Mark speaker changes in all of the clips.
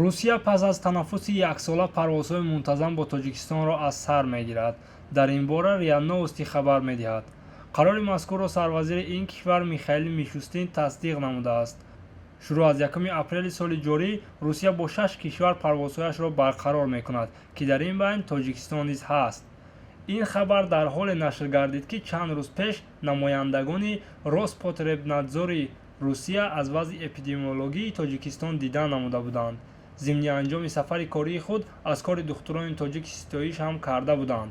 Speaker 1: Русия пас аз танаффуси яксола парвозҳои мунтазам бо Тоҷикистонро аз сар мегирад. Дар ин бора РИА Новости хабар медиҳад. Қарори мазкурро сарвазири ин кишвар Михаил Мишустин тасдиқ намудааст. Шурӯъ аз 1 апрели соли ҷорӣ Русия бо шаш кишвар парвозҳояшро барқарор мекунад, ки дар ин байн Тоҷикистон низ ҳаст. Ин хабар дар ҳоле нашр гардид, ки чанд рӯз пеш намояндагони Роспотребнадзори Русия аз вазъи эпидемиологии Тоҷикистон дидан намуда буданд. Зимни анҷоми сафари кории худ аз кори духтурони тоҷик ситоиш ҳам карда буданд.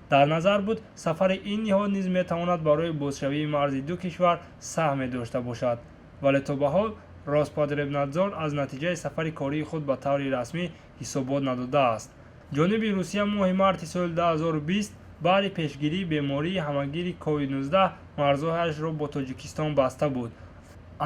Speaker 1: Дар назар буд, сафари ин ниҳод низ метавонад барои бозшавии марзи ду кишвар саҳме дошта бошад. Вале то ба ҳол Роспотребнадзор аз натиҷаи сафари кории худ ба таври расмӣ ҳисобот надодааст. Ҷониби Русия моҳи марти соли 2020 баъди пешгирии бемории ҳамагири COVID-19 марзҳояшро бо Тоҷикистон баста буд.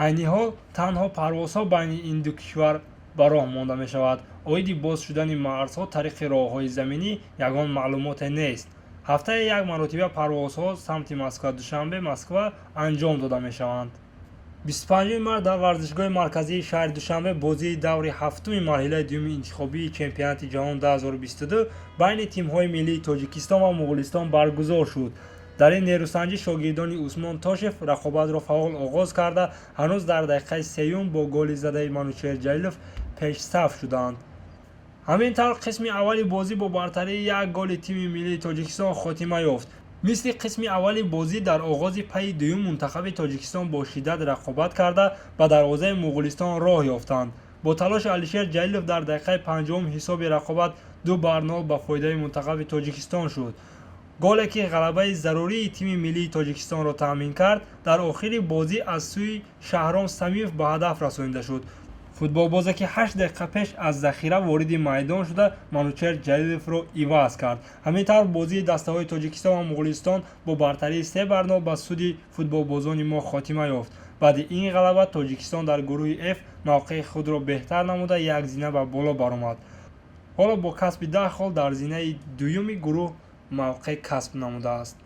Speaker 1: Айни ҳол танҳо парвозҳо байни ин ду кишвар ба роҳ монда мешавад. Оиди боз шудани марзҳо тариқи роҳҳои заминӣ ягон маълумоте нест. Ҳафтае як маротиба парвозҳо самти Москва-Душанбе, Москва анҷом дода мешаванд. 25 март дар варзишгоҳи марказии шаҳри Душанбе бозии даври ҳафтуми марҳилаи дуюми интихобии чемпионати ҷаҳон 2022 байни тимҳои миллии Тоҷикистон ва Муғулистон баргузор шуд. Дар ин нерӯсанҷӣ шогирдони Усмон Тошев рақобатро фаъол оғоз карда, ҳанӯз дар дақиқаи сеюм бо голи задаи Манучеҳр Ҷалилов пешсаф шуданд. Ҳамин тавр, қисми аввали бозӣ бо бартарии як голи тими миллии Тоҷикистон хотима ёфт. Мисли қисми аввали бозӣ, дар оғози пайи дуюм мунтахаби Тоҷикистон бо шиддат рақобат карда, ба дарвозаи Муғулистон роҳ ёфтанд. Бо талоши Алишер Ҷалилов дар дақиқаи 50-ум ҳисоби рақобат 2 бар 0 ба фоидаи мунтахаби Тоҷикистон шуд. Голе, ки ғалабаи зарурии тими миллии Тоҷикистонро таъмин кард, дар охири бозӣ аз сӯи Шаҳром Самиев ба ҳадаф расонида шуд. Футболбозе, ки 8 дақиқа пеш аз захира вориди майдон шуда, Манучеҳр Ҷалиловро иваз кард. Ҳамин тавр, бозии дастаҳои Тоҷикистон ва Муғулистон бо бартарии 3 бар 0 ба суди футболбозони мо хотима ёфт. Баъди ин ғалаба Тоҷикистон дар гурӯҳи Ф мавқеи худро беҳтар намуда, як зина ба боло баромад. Ҳоло бо касби 10 хол дар зинаи дуюми гурӯҳ мавқеъ касб намудааст.